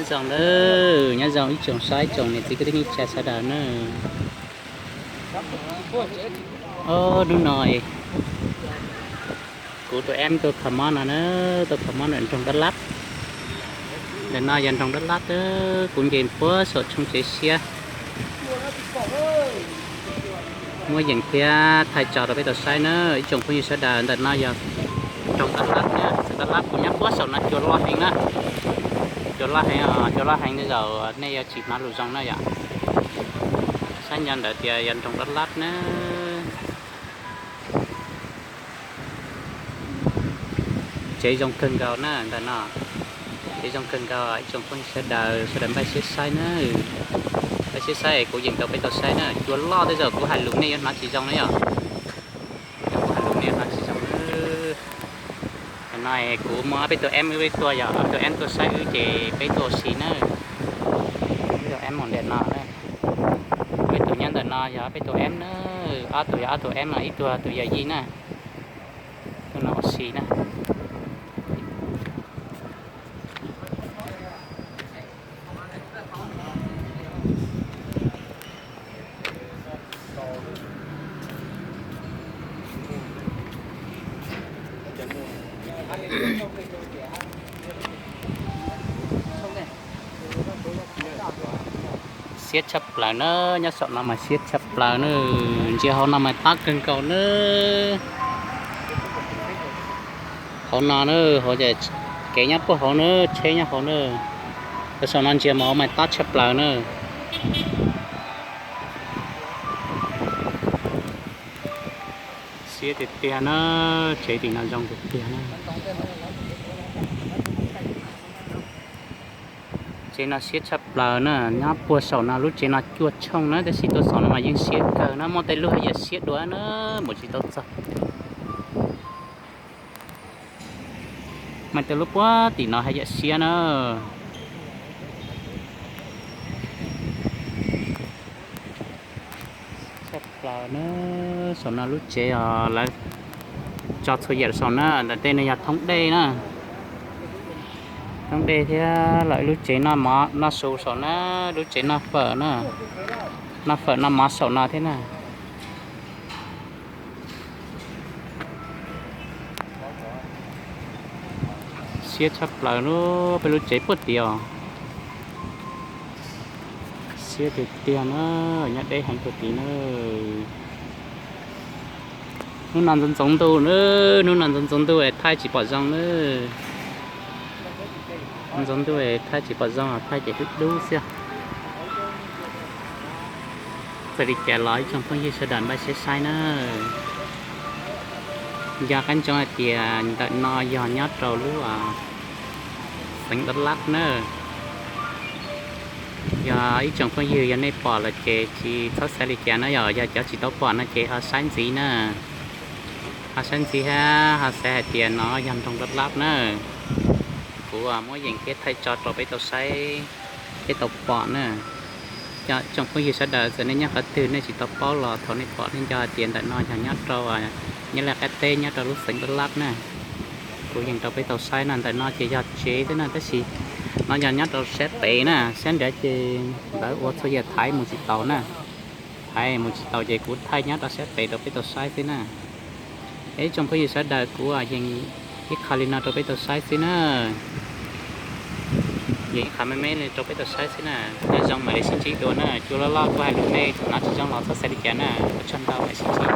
Nyob zoo nawb, nyob zoo ib tsoom saib tsoom niam txiv kwv tij neej tsa sawv daws nawb. Ob hnub no kuv tus em tuaj kho mob no na, tuaj kho mob ntawm nroog Dab Lab. Ntawm no yog nroog Dab Lab, kuv nce puag saum tshooj tsev siab muab yeem thiab thaij tso rau peb tau saib na ib tsoom phooj ywg sawv daws. Ntawm no yog nroog Dab Lab na, Dab Lab kuv nyob puag saum no cua loj heev na, cua loj heev, cua loj heev tej zaum nej yuav tsis hnov lus zoo na yom. Saib nyob ntawd tias yog nroog Dab Lab na. Tsev zoo kawg nkaus na ntawm no, tsev zoo kawg nkaus ib tsoom phooj ywg sawv daws, sawv daws npaj siab saib na, npaj siab saib kuv yeem rau peb tau saib na. Cua loj tej zaum kuv hais lus nej yuav hnov tsis zoo na yom. Kuv hais lus nej yuav hnov tsis zoo na. Ntawm no kuv muaj ob peb tug em wb tuaj, yog ob tug em tuaj saib wb ces peb tuaj ua si na. Peb tug em mus ntawm no, peb tug nyob ntawm no yog peb tug em na, ob tug yog ob tug em no, ib tug tus yawm yij na. Tus no ua si na. Siab tshaj plaws na, nyob saum no mas siab tshaj plaws na. Ntsia hauv no mas tob kawg nkaus na. Hauv no na, hauv kev nyob puag hauv na, tsheb nyob hauv na. Saum no ntsia mas hauv mas tob tshaj plaws na. Siab tiag tiag na, tsev tim no zoo tiag tiag na. Tsev no siab tshaj plaws na, nyob puag saum no lub tsev no cuaj tshooj na, tab sis tuaj saum no mas yeej siab kawg na, muaj tej lub haj yam siab dua na, mus tsis tau txog. Mas tej lub puag tim no haj yam siab na. Tshaj plaws na, saum no lub tsev os, lawv tso txhua yam saum na, ntawm tej no yog thoob dej na. Thoob dej thiab lawv lub tsev noj mov noj su saum na, lub tsev noj fawm na, noj fawm noj mov saum no thiab na. Siab tshaj plaws lub, peb lub tsev puag tim os. Siab tiag tiag na, nyob deb heev puag tim na. Hnub no ntxoov ntxoov ntuj na, hnub no ntxoov ntxoov ntuj es thaij tsis pom zoo na. Ntxoov ntuj es thaij tsis pom zoo, thaij ces dub dub xwb. Txawm li cas los ib tsoom phooj ywg sawv daws npaj siab saib na. Nco qab ntsoov hais tias ntawm no yog nyob rau lub xeev Dab Lab na. Yog ib tsoom phooj ywg yog nej pom lawm ces tsis txhob xav li cas na, yog, yog cov tsis tau pom no ces ho saib ntxiv na. Ho saib ntxiv thiab ho xav hais tias no yog nroog Dab Lab na. Kuv muab yeem thiab thaij tso rau peb tau saib thiab tau pom na. Cov tsoom phooj ywg sawv daws txawm nej nyob qhov twg nej tsis tau paub los thaum nej pom nej nco hais tias ntawm no yog nyob rau Nyab Laj qab teb nyob rau lub xeev Dab Lab na. Kuv yeem rau peb tau saib na, ntawm no ces yog tsev xwb na, tab sis no yog nyob rau sab pem na, sab nrad ces lawv ua txhua yam thaiv mus tsis taus na. Thaiv mus tsis taus ces kuv thaij nyob rau sab pem rau peb tau saib xwb na. Es ib tsoom phooj ywg sawv daws, kuv yeem ib qho li no rau peb tau saib xwb na. Yeem ib qho me me li rau peb tau saib xwb na. Nyob zoo mam li sib ntsib dua na, cua loj loj kuv hais lus nej hnov tsis zoo los txhob xav li cas na, ua tsaug ntau mam sib ntsib.